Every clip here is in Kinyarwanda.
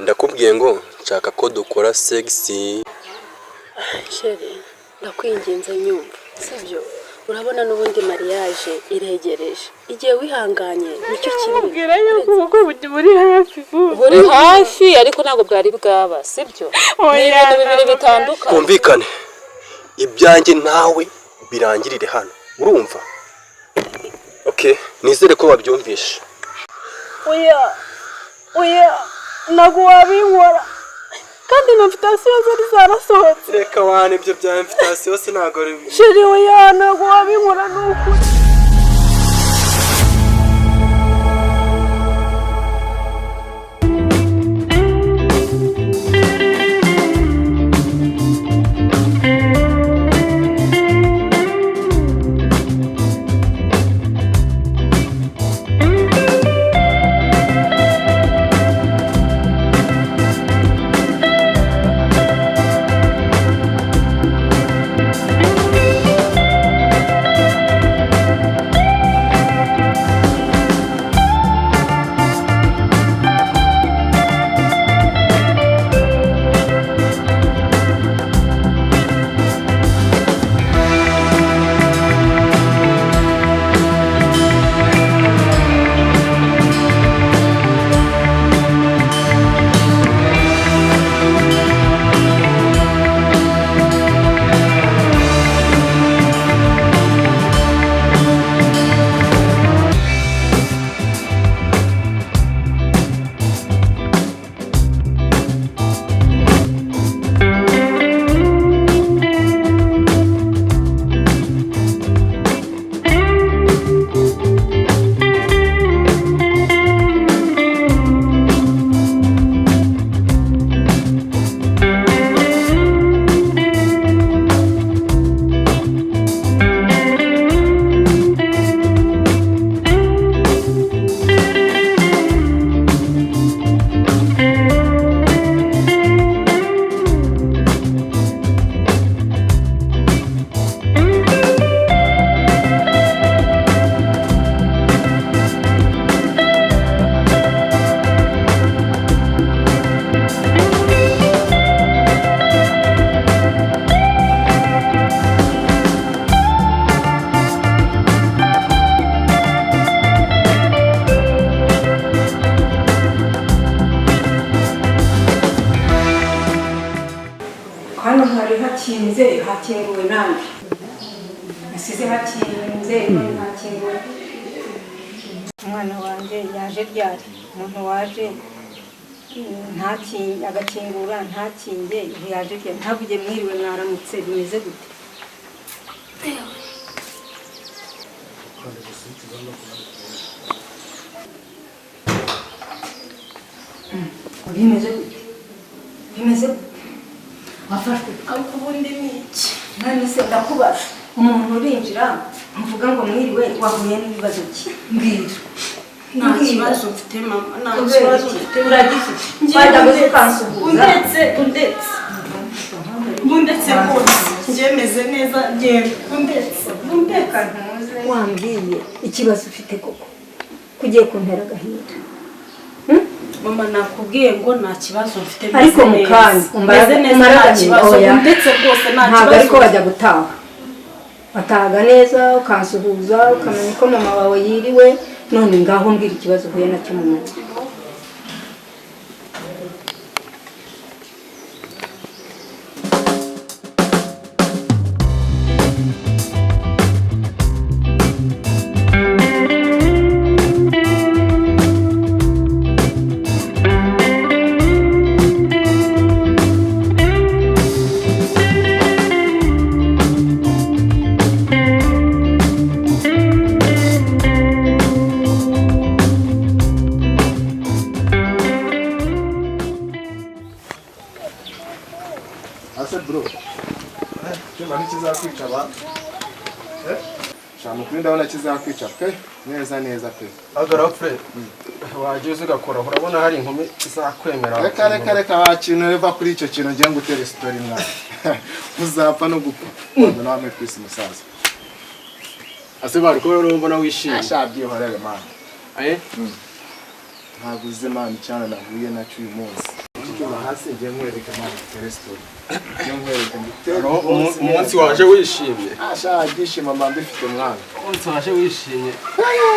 Ndakubwiye ngo nshaka ko dukora sex. Chéri, ndakwinginze, nyumva, sibyo? Urabona n'ubundi mariage iregereje. Igihe wihanganye nicyo kinini. Mubwira yuko ubukwe buri hafi vuba. Buri hafi, ariko ntabwo bwari bwaba, sibyo? Ni Oya, ibintu bibiri ntabwo. bitandukanye. Twumvikane, ibyanjye nawe birangirire hano, urumva? Okay, nizere ko wabyumvishe. Oya, oya, ntabwo wabinkora, kandi na invitation zari zarasohotse. Reka wane, ibyo bya invitation se ntabwo ari Chéri, oya, ntabwo wabinkora, ni ukuri. Hano hari hakinze, hakinguwe nande? Nasize hakinze, none hakinguwe. Umwana wanjye yaje ryari? Umuntu waje agakingura ntakinge, yaje ryari? Ntavuge mwiriwe, mwaramutse, bimeze gute? Bimeze gute? Bimeze gute? Wafashwe? Ariko ubundi ni iki? None se ndakubaza, umuntu urinjira ntuvuga ngo mwiriwe, wahuye n'ibibazo ki? Mbwira. Nta Mbwira. kibazo mfite, mama, nta Kubera kibazo iki? mfite. Uragifite. Ngiye. Wajya gusa Undetse. ukansuhuza. Undetse, undetse, undetse rwose, njye meze neza, genda undetse, undetse. Wambwiye ikibazo ufite koko, kugiye kuntera agahinda? Mama, nakubwiye ngo nta kibazo mfite, meze Ariko mu neza. kanya umara Meze neza, umara nta agahinda. kibazo. Oya. Undetse rwose, nta Ntabwo kibazo. ariko wajya gutaha, watahaga neza, ukansuhuza, ukamenya ko mama wawe yiriwe. None ngaho mbwira ikibazo uhuye nacyo mu mutwe. Ase bro, cyuma ntikizakwica ba. Shaka kuri, ndabona kizakwica pe, neza neza pe. Agarapfe wajya uza ugakora, urabona hari inkumi izakwemera. Reka, reka, reka, wa kintu uva kuri icyo kintu, ngiye ngutera story mwana, uzapfa no gupfa. Ntabwo nawe kwisi musaza. Ase bari ko rero mbona wishimye. Asha, byihorere man. Eh? Ntabwo uzi man cyane nahuye nacyo uyu munsi. Reba hasi, ngiye nkwereka mwana, tere story. Ngiye nkwereka ngutere. Umunsi waje wishimye. Asha, ibyishimo mba mbifite mwana. Umunsi waje wishimye.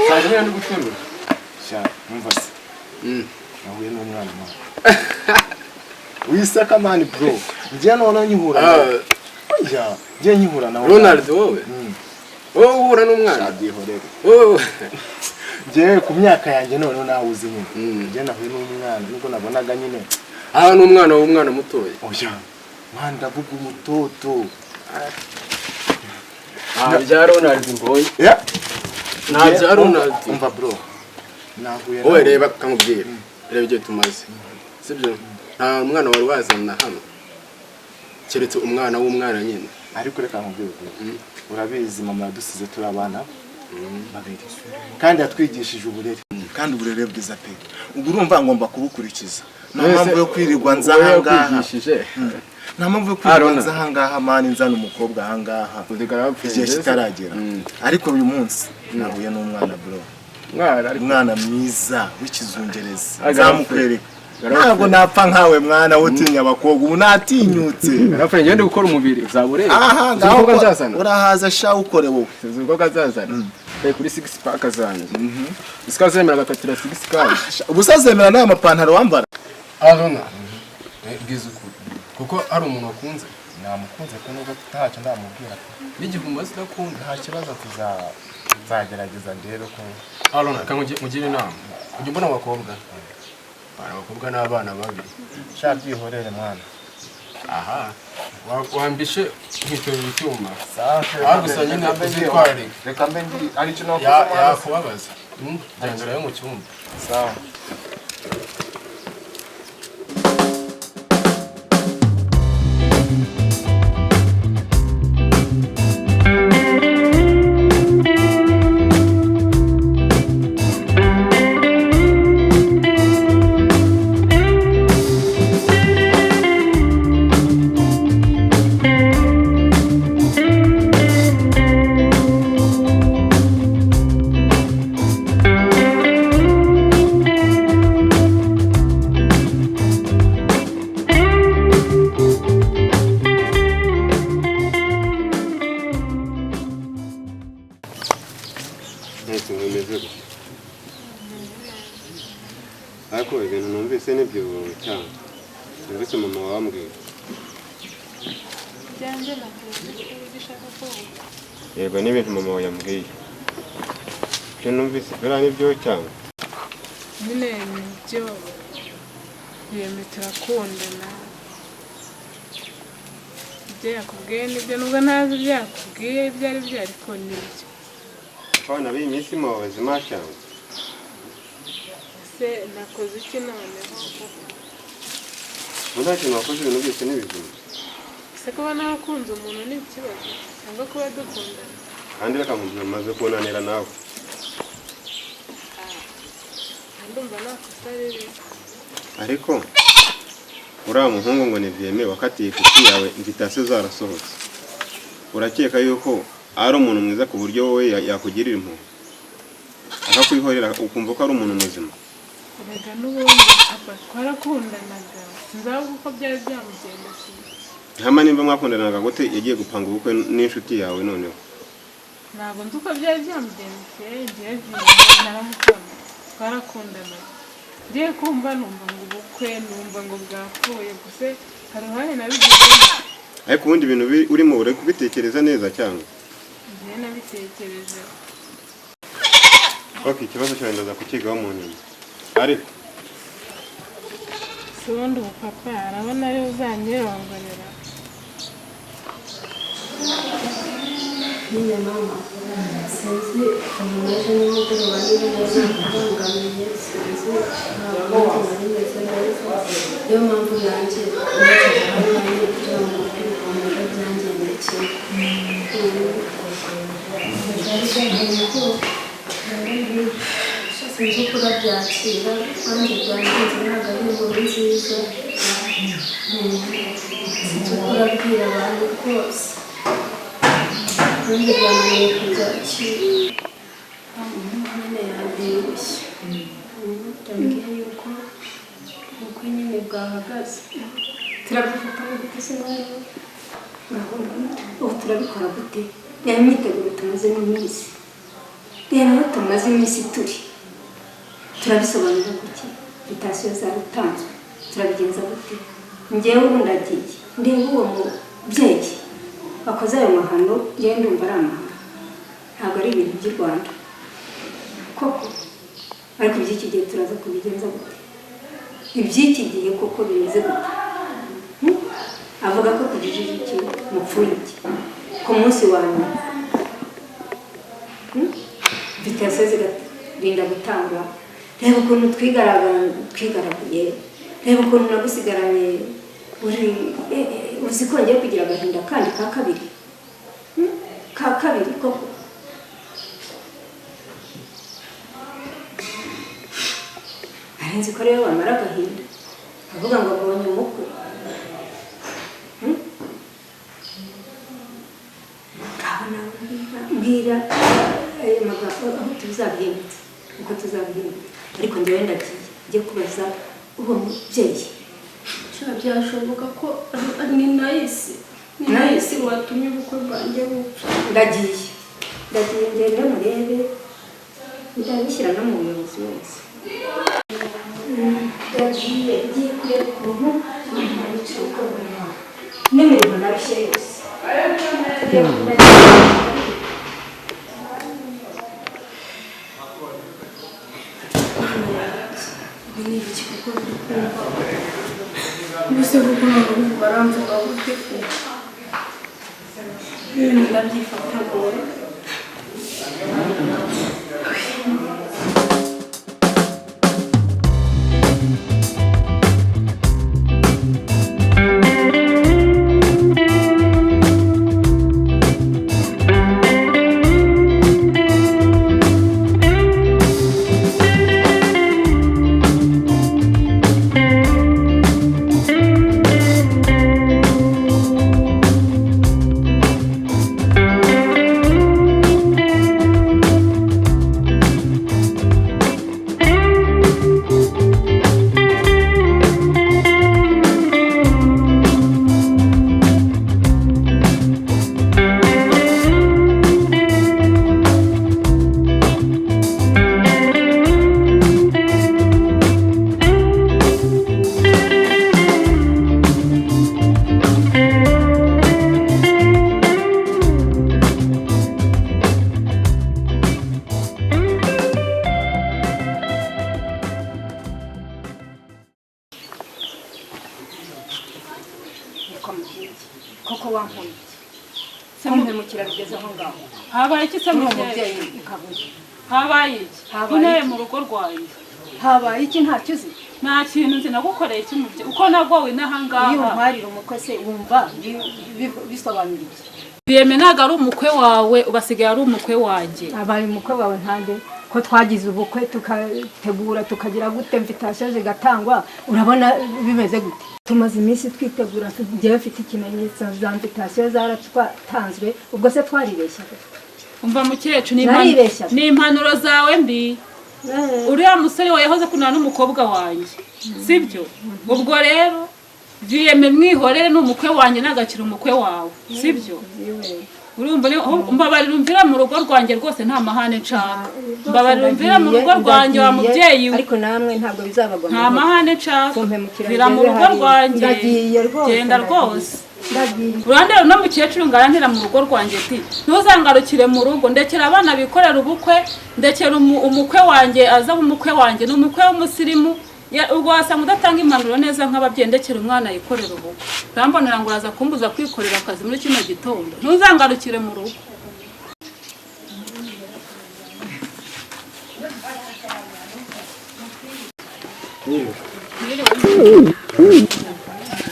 Saje nyine ndi guterura. Sha, umva se. Nahuye n'umwana mwana. Wisaka man bro. Ngiye noneho nyihura nawe. Oya, ngiye nyihura nawe. Ronald, wowe. Wowe uhura n'umwana. Sha, byihorere. Wowe. Njyewe ku myaka yanjye noneho nawe uzi nyine. Njye nahuye n'umwana nubwo nabonaga nyine. Aha ni umwana w'umwana mutoya. Oya. Mwana, ndavuga umutoto. Nta bya Ronald mbonye. Yeah. Nta bya Ronald. Umva bro. Nahuye Wowe reba kamubwira. Reba igihe tumaze. Sibyo? Nta mwana wari wazana hano. Keretse umwana w'umwana nyine. Ariko reka nkubwire ukuri. Urabizi mama yadusize turi abana babiri. Kandi yatwigishije uburere. Kandi uburere bwiza pe. Ubwo urumva ngomba kubukurikiza. Nta mpamvu yo kwirirwa nza Wowe ahangaha. yakwigishije. Nta mpamvu yo kwirirwa Arona. nza ahangaha man, nzana umukobwa ahangaha. Igihe kitaragera. Ariko uyu munsi nahuye n'umwana bro. Mwana ariko Umwana mwiza w'ikizungerezi. Agarafe. Nzamukwereka. Agarafe. Ntabwo napfa nkawe mwana utinya abakobwa, ubu natinyutse. Garafure, ngende gukora umubiri uzaba ureba. Aha Uzi ngaho umukobwa nzazana. urahaza sha, ukore wowe. Uzi umukobwa nzazana. Kuri six pack zanjye. Isika zemera agakatira six pack. Ubusa zemera n'aya mapantaro wambara. Arona. Bwiza ukuri. Kuko ari umuntu wakunze. Namukunze ko nubwo ntacyo ndamubwira. N'igihe umaze udakunda. Nta kibazo, tuzagerageza ndebe ko. Arona, reka nkugire inama. Ujya umbona abakobwa. Abakobwa n'abana babi. Sha, byihorere mwana. Aha. Wambishe nkiterura icyuma. Aho gusa nyine uzitwararike. Reka mbe ndi ari cyo nakoze mwana. Yakubabaza. Gendera yo mu cyumba. Sawa. Mwese bimeze gutya, ariko ibintu numvise nibyo cyane numvise mama wambwiye. Ibyanjye nakuzi ko ibyo ushaka kuvuga. Yego, n'ibintu mama wawe yambwiye, ibyo numvise biriya nibyo cyane. Nyine nibyo, yemwe turakundana. Ibyo yakubwiye nibyo, nubwo ntazi ibyo yakubwiye ibyo ari byo, ariko nibyo. Abana b'iyi minsi mu bazima cyane. Ese nakoze iki noneho? Ubu nta kintu wakoze, ibintu byose ni bizima. Ese kuba narakunze umuntu ni ikibazo, cyangwa kuba dukundana? Kandi reka nkubwire, maze kunanira nawe. Ndumva nta kosa ririmo. Ariko uriya muhungu ngo ntibyemere wakatiye inshuti yawe, invitation zarasohotse, urakeka yuko ari umuntu mwiza ku buryo wowe yakugirira impuhwe akakwihorera, ukumva ko ari umuntu muzima? Erega n'ubundi papa twarakundanaga, sinzi ahubwo uko byari byamugendekeye. Hama nimba mwakundanaga gute yagiye gupanga ubukwe n'inshuti yawe noneho? Ntabwo nzi uko byari byamugendekeye. Ngiye naramukunda, twarakundanaga, ngiye kumva numva ngo ubukwe, numva ngo bwapfuye. Gusa hari uruhare nabigizemo. Ariko ubundi ibintu urimo uri kubitekereza neza cyangwa? Ngiye nabitekerejeho. Ok, ikibazo cyawe ndaza kukigaho mu nyuma, ariko Si ubundi ubu papa arabona ariwe uzanyirongorera. Nyine mama, sinzi umuntu ejo nimugoroba niba yazakubangamiye, sinzi, ntabwo nari meze neza. Niyo mpamvu nanjye nicaye aho ngaho kugira ngo mbwire ukuntu ejo byangendekeye. Byari byanteye ubwoba. Sinzi uko urabyakira, kandi byangenze ntabwo ari inkuru nziza. Sinzi uko urabwira abantu rwose, kandi byananiye kubyakira. Nyine yantengushye, yambwiye yuko Ubukwe nyine bwahagaze. Turabyifata gute se mwana? Ubu turabikora gute? Reba imyiteguro tumaze n'iminsi, reba aho tumaze iminsi turi, turabisobanura gute? Invitation zaratanzwe, turabigenza gute? Njyewe ubu ndagiye ndeba uwo mubyeyi wakoze ayo mahano. Njyewe ndumva ari amahano, ntabwo ari ibintu by'i Rwanda koko. Ariko iby'iki gihe turaza kubigenza gute? Iby'iki gihe koko bimeze gute? Avuga ko kujijije iki, mupfuye iki ku munsi wa nyuma? Invitation zigarinda gutangwa. Reba ukuntu twigaraguye, reba ukuntu nagusigaranye uri uzi ko ngiye kugira agahinda kandi ka kabiri. Ka kabiri koko. Nari nzi ko rero wamara agahinda avuga ngo abonye umukwe. Ngaho nawe mbwira ayo magambo aho tuzabihindutse, uko tuzabihindutse. Ariko njyewe ndagiye njye kubaza uwo mubyeyi. Byashoboka ko ni Nayisi, ni Nayisi watumye ubukwe bwanjye bupfa. Ndagiye, ndagiye, ngende murebe, ndabishyira no mu buyobozi wose. Ndagiye, ngiye kureba ukuntu bica ubukwe bwawe n'imirimo narushye yose. Ibi ni ibiki kuko biri kumva mbese kuko noneho ubu baramvuga gute? Ibintu ndabyifata gute? Koko wampoye iki? Kumpemukira bigeze aho ngaho? Habaye iki se Uri mubyeyi? umubyeyi ukabuze. Habaye iki? Habaye Unteye iki? mu rugo rwanjye. Habaye iki? Ntacyo uzi? Nta kintu nzi. Nagukoreye iki mubyeyi, uko nagowe n'ahangaha? Iyo untwarira umukwe se wumva bisobanura iki? Biyeme ntabwo ari umukwe wawe, ubasigaye ari umukwe wanjye. Abaye umukwe wawe ntande ko twagize ubukwe, tukategura, tukagira gute, invitation zigatangwa, urabona bimeze gute? Tumaze iminsi twitegura, njyewe mfite ikimenyetso za invitation zaratwatanzwe. Ubwo se twaribeshyaga? Umva mukecuru, Naribeshyaga. ni impanuro zawe mbi. Uriya musore wawe yahoze akundana n'umukobwa wanjye, sibyo? Ubwo rero Viyeme mwihorere, ni umukwe wanjye, nagakira umukwe wawe, sibyo? Urumva mbabarira umvira mu rugo rwanjye rwose, nta mahane nshaka. Mbabarira umvira mu rugo rwanjye wa mubyeyi we. Ariko namwe ntabwo bizabagwa Nta mahane nshaka. Kumpemukira Vira mu bigeze rugo hariya. rwanjye. Ndagiye rwose, Genda ndagiye. rwose. Ndagiye. Uruhande runo mukecuru ngarantera mu rugo rwanjye ati ntuzangarukire mu rugo, ndekera abana bikorera ubukwe, ndekera umukwe wanjye aza umukwe wanjye ni umukwe w'umusirimu. Ubwo wasanga udatanga impanuro neza nk'ababyeyi. Ndekera umwana yikorera ubukwe, urambonera ngo uraza kumbuza kwikorera akazi muri kino gitondo. Ntuzangarukire mu rugo.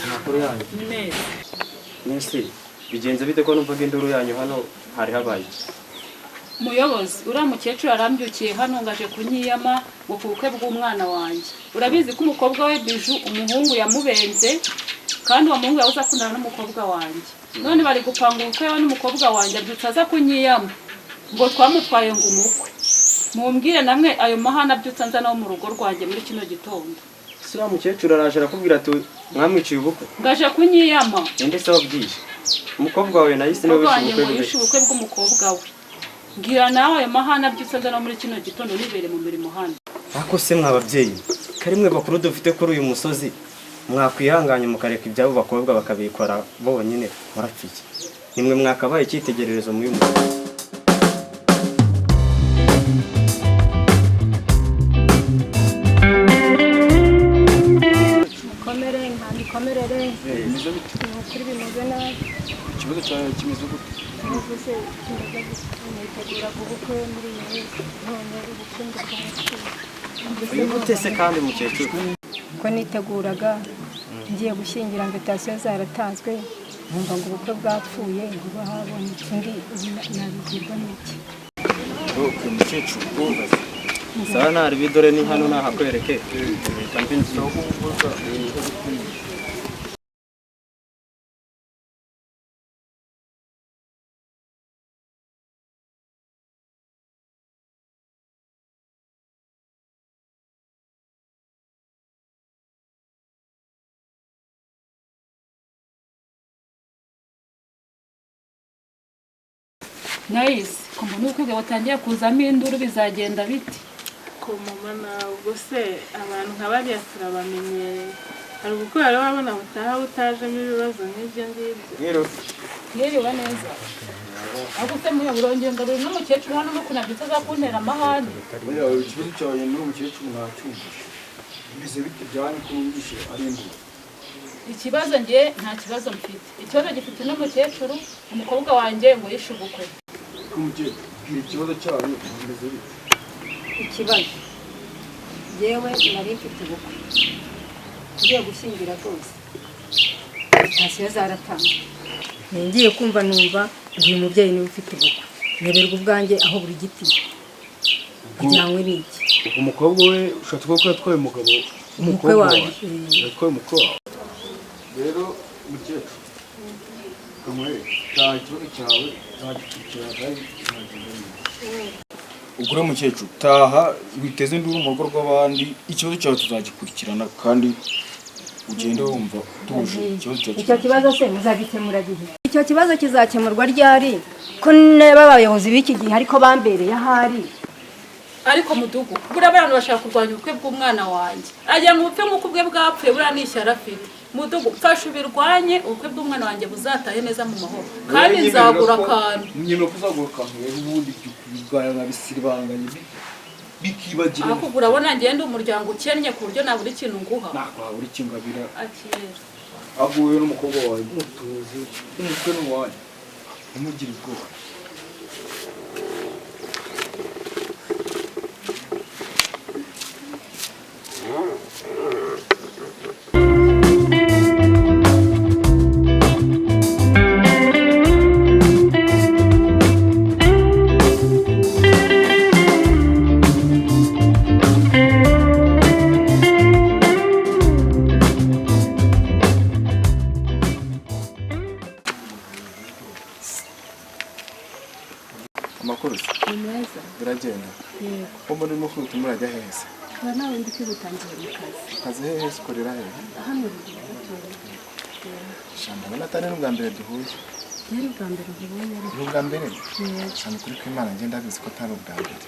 Amakuru yanyu? Ni meza. Nese bigenze bite ko numvaga induru yanyu hano? Hari habaye iki? Muyobozi, uriya mukecuru arambyukiye hano ngo aje kunyiyama ngo ku bukwe bw'umwana wanjye. Urabizi ko umukobwa we Biju umuhungu yamubenze, kandi uwo muhungu yabuze akundana n'umukobwa wanjye. None bari gupanga ubukwe we n'umukobwa wanjye, abyutse aza kunyiyama ngo twamutwaye ngo umukwe. Mumbwire namwe ayo mahane abyutse anzana wo mu rugo rwanjye muri kino gitondo. Ese uriya mukecuru araje arakubwira ati mwamwiciye ubukwe? Ngaje kunyiyama. Ninde se wabyishe? Umukobwa wawe nahise niwe Umukobwa wishe wanjye ubukwe ngo bwe. yishe ubukwe bw'umukobwa we. Mbwira nawe ayo mahane abyutse aza no muri kino gitondo nibere mu mirimo hano. Ariko se mwa babyeyi, kari mwe bakuru dufite kuri uyu musozi, mwakwihanganye mukareka ibyabo bakobwa bakabikora bonyine, murapfa iki? Nimwe mwakabaye icyitegererezo muri uyu musozi. Mukomere nta mikomerere. Bimeze bite? Ni ukuri bimeze nabi. Ikibazo cyawe kimeze gute? Ikibazo se kimeze gute? Niteguraga ubukwe muri iyi minsi, none ubukwe ndabwapfuye. Uyu gute se kandi mukecuru? Ko niteguraga ngiye gushyingira, invitation zaratanzwe, nkumva ngo ubukwe bwapfuye, ngo habonetse undi, ubu nabibwirwa n'iki? Okay, mukecuru, ubaze. Sawa, ntari dore ni hano nahakwereke. Reka mbe ngiye. Nice, ko mbona ubukwe bwawe butangiye kuzamo induru, bizagenda bite? Ko mama nawe, ubwo se abantu nka bariya turabamenyereye, hari ubukwe wari wabona butaha butajemo ibibazo nk'ibyo ngibyo? Mwiriwe neza. Ahubwo se muyo urongera ngarura n'umukecuru hano no kunabyutse aza kuntera amahane. Buriya ikibazo cyawe n'uwo mukecuru ntacyumvishe. Bimeze bite byanyu ko wumvishe ari induru? Ikibazo njye nta kibazo mfite. Ikibazo gifite n'umukecuru, umukobwa wanjye ngo yishe ubukwe. Umukecuru, bwira ikibazo cyanyu bimeze bite? Ikibazo, yewe nari mfite ubukwe ngiye gushyingira rwose, invitation zaratanzwe, ngiye kumva numva ngo uyu mubyeyi niwe ufite ubukwe, nyoberwa ubwanjye aho buri giti kujyanywe n'iki. Umukobwa we ushatse kuvuga ko yatwaye umugabo? Umukwe wanjye. Yatwaye umukwe wawe. Rero mukecuru, kamwereke nta kibazo cyawe ntagikurikirana kandi nagenda neza. Ubwo rero mukecuru, taha witeze induru mu rugo rw'abandi, ikibazo cyawe tuzagikurikirana kandi ugende wumva utuje, ikibazo cyawe. Icyo kibazo se muzagikemura gihe? Icyo kibazo kizakemurwa ryari, ko niba abayobozi b'iki gihe ariko bambereye ahari? Ariko mudugu, buriya abantu bashaka kurwanya ubukwe bw'umwana wanjye. Agira ngo ubupfe nk'uko ubwe bwapfuye, buriya ni ishyari afite. Mudugu, mfasha ubirwanye, ubukwe bw'umwana wanjye buzatahe neza mu mahoro. Kandi nzagura akantu. Nyemera ko uzagura akantu rero, ubundi ibyo kubirwanya nkabisiribanganya bikibagirana. Ariko urabona ngende umuryango ukennye ku buryo nabura ikintu nguha. Ntabwo wabura ikintu ngabira. Akira. Ahubwo wowe n'umukobwa wawe mutuze, umutwe n'uwanyu, ntimugire ubwoba. Amakuru se? Ni meza. Biragenda? Yego. Ko muri urimo kwihuta, murajya hehe se? Uba nawe ndi kwibutangira mu kazi. Akazi hehe se, ukorera hehe? Hano ruguru gatoya. Sha, ndabona atari n'ubwa mbere duhuye. Byari ubwa mbere nkubonye ariko. Ni ubwa mbere? Yego. Sha, ni ukuri kw'Imana njye ndabizi ko atari ubwa mbere.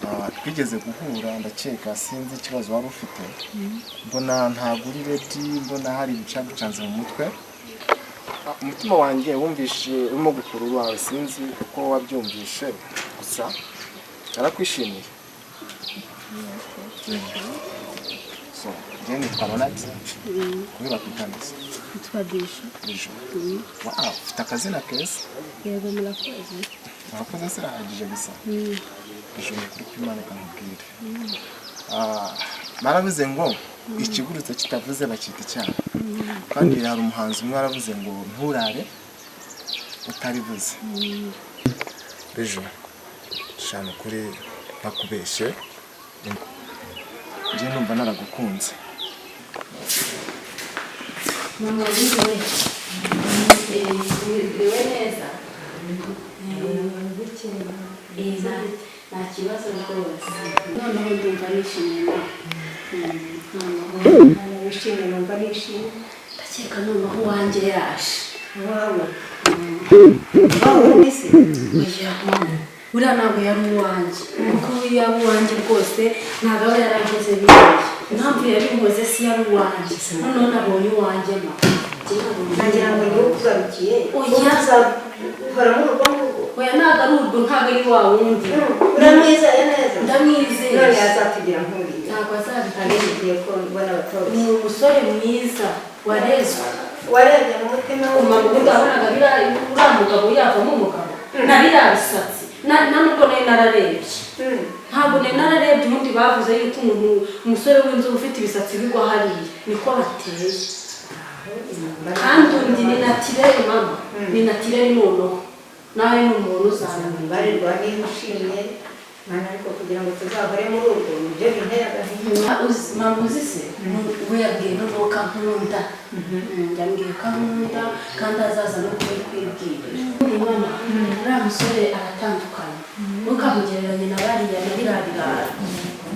Ah, twigeze guhura ndakeka, sinzi ikibazo waba ufite, mbona ntabwo uri ready, mbona hari ibicagucanze mu mutwe. Ah, umutima wanjye wumvishe urimo gukurura uwawe, sinzi uko wabyumvishe, gusa narakwishimiye. So njye nitwa Ronald, kuri bakwitandise? Yitwa Bishu. Bijou. Wow, ufite akazina keza. Yego, murakoze. Murakoze se irahagije gusa? Bijou, ni ukuri kw'Imana kankubwire. Ah, baravuze ngo ikigurutse kitavuze bacyita icyaha, kandi hari umuhanzi umwe waravuze ngo nturare utarivuze. Bijou, shana ukuri ntakubeshye, njye numva naragukunze. Mama, wiriwe. Wiriwe neza. Nta kibazo rwose. Noneho ndumva nishimye nawe. Noneho wishimye, numva nishimye. Ndakeka noneho uwanjye yaje. Wawe wawe mbese? Oya mama, uriya ntabwo yari uwanjye, kuko uriya yaba uwanjye rwose ntabwo aba yarankoze biriya. Impamvu yabinkoze si yari uwanjye. Noneho nabonye uwanjye, ma. Nagira ngo ni wowe ugarukiye. Oya. Uzahora muri urwo ngurwo? Oya, ntabwo ari urwo, ntabwo ari wa wundi. Uramwizeye neza? Ndamwizeye. None yazatugira nk'uriya? Ntabwo azabigira. Abigiye ko mbona abatoroshye. Ni umusore mwiza warezwe. Warebye mu mutima we? Mama, ubundi wabonaga uriya mugabo yavamo umugabo na biriya bisatsi, na nubwo nari nararebye, ntabwo nari nararebye. Ubundi bavuze yuko umuntu, umusore w'inzobe ufite ibisatsi bigwa hariya, niko bateye. Kandi undi ni naturel, mama, ni naturel. Noneho nawe ni umuntu uzamenya. Barirwa niba ushimye mwana, ariko kugira ngo tuzahore muri urwo nibyo bintera agahinda. Mama, uzi se, we yabwiye noneho ko ankunda. Yambwiye ko ankunda kandi azaza no kubikwibwirira. Mama, uriya musore aratandukanye, ntukamugereranye na bariya na biriya birara.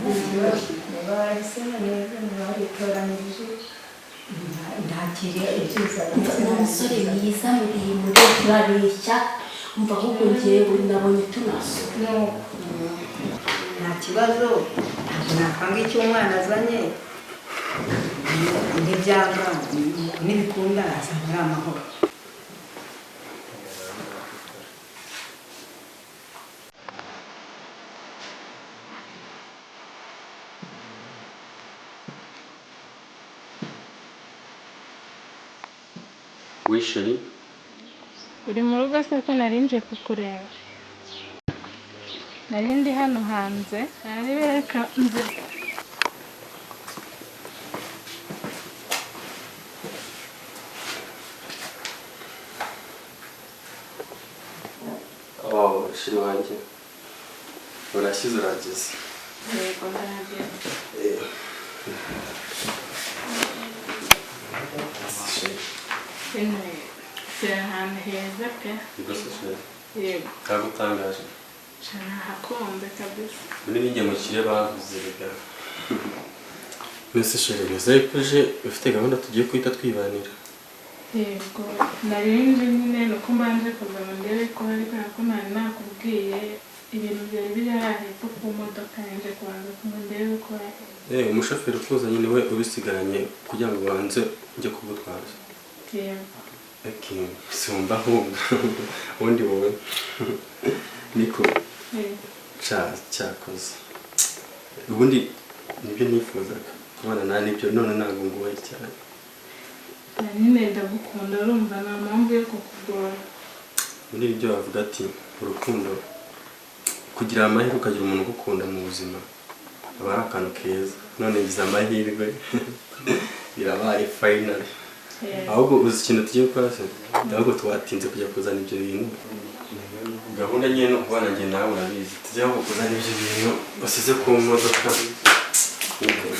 Niba warahisemo neza, niba waritoranirije, ndakiriye ibyiza. Ni umusore mwiza, muremure, turareshya. Umva, ahubwo njyewe nabonye tunaso. Nta kibazo, ntabwo nakwanga icyo umwana azanye. Ntibyanga, nibikunda azaba ari amahoro. Oui, chérie. Uri mu rugo se, ko nari nje kukureba? Nari ndi hano hanze, nari bereka nze. Oh, chérie wanjye. Urashyize, urageze. Yego, ndahageze. Chérie. Ino turi ahantu heza pe. Niko se, chérie? Yego. Ntagutangaje. Nahakunze kabisa. Muri bijya mu kirere bavuze rega. Mbese chérie, nizere ko uje ufite gahunda tugiye guhita twibanira. Yego, nari nje nyine ni uko mbanje kuza ngo ndebe ko hari, kubera ko nari nakubwiye ibintu byari biri hariya hepfo ku modoka, nje kubanza ngo ndebe ko hari. Umushoferi ukuzanye niwe ubisigaranye kugira ngo ubanze ujye kugutwaza. Yego. Okay, sumba ahubwo. Ubundi wowe niko Yego. ca cyakoze. Ubundi nibyo nifuzaga kubana nawe, nibyo, none ntabwo ngoye cyane. Na nyine ndagukunda, urumva nta mpamvu yo kukugora. Muri ibyo bavuga ati urukundo, kugira amahirwe ukagira umuntu ugukunda mu buzima aba ari akantu keza. None ngize amahirwe, birabaye finally. Ahubwo uzi ikintu tugiye gukora se? Ahubwo twatinze kujya kuzana ibyo bintu. Gahunda nyine ni ukubana njye nawe, urabizi. Tujya aho kuzana ibyo bintu basize ku modoka. Okay.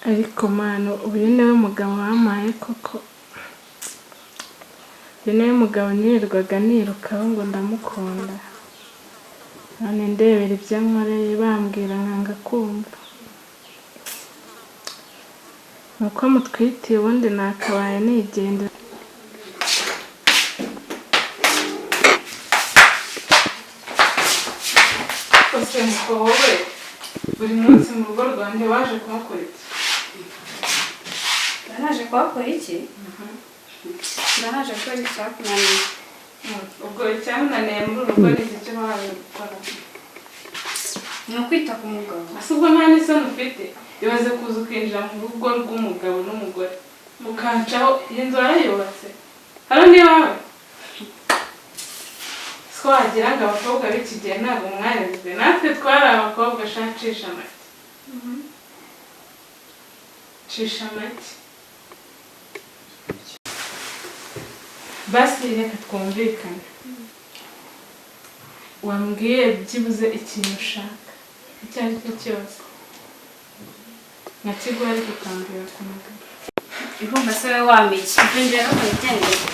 Ariko mano, uyu niwe mugabo wampaye koko? Uyu niwe mugabo nirirwaga nirukaho ngo ndamukunda, none ndebera ibyo ankoreye. Bambwira nkanga kumva. Nuko mutwitiye, ubundi nakabaye nigendera. Ese muko, wowe buri munsi mu rugo rwanjye waje kuhakora iki? Naje kuhakora iki? Naje gukora icyakunaniye. Ubwo icyananiye muri uru rugo ni iki cyo waje gukora? Ni ukwita ku mugabo. Ese ubwo nta n'isoni ufite? Ibaze kuza ukinjira mu rugo rw'umugabo n'umugore, ukancaho. Iyi nzu warayubatse? Hano ni iwawe? Siko wagira ngo abakobwa b'iki gihe ntabwo mwarezwe, natwe twari abakobwa sha. Cisha make, cisha make. Basi reka twumvikane, wambwiye byibuze ikintu ushaka icyo ari cyo cyose nkakiguha, ariko ukambwira ku magana. Urumva se wowe wamenya ibyo njyewe wigendera?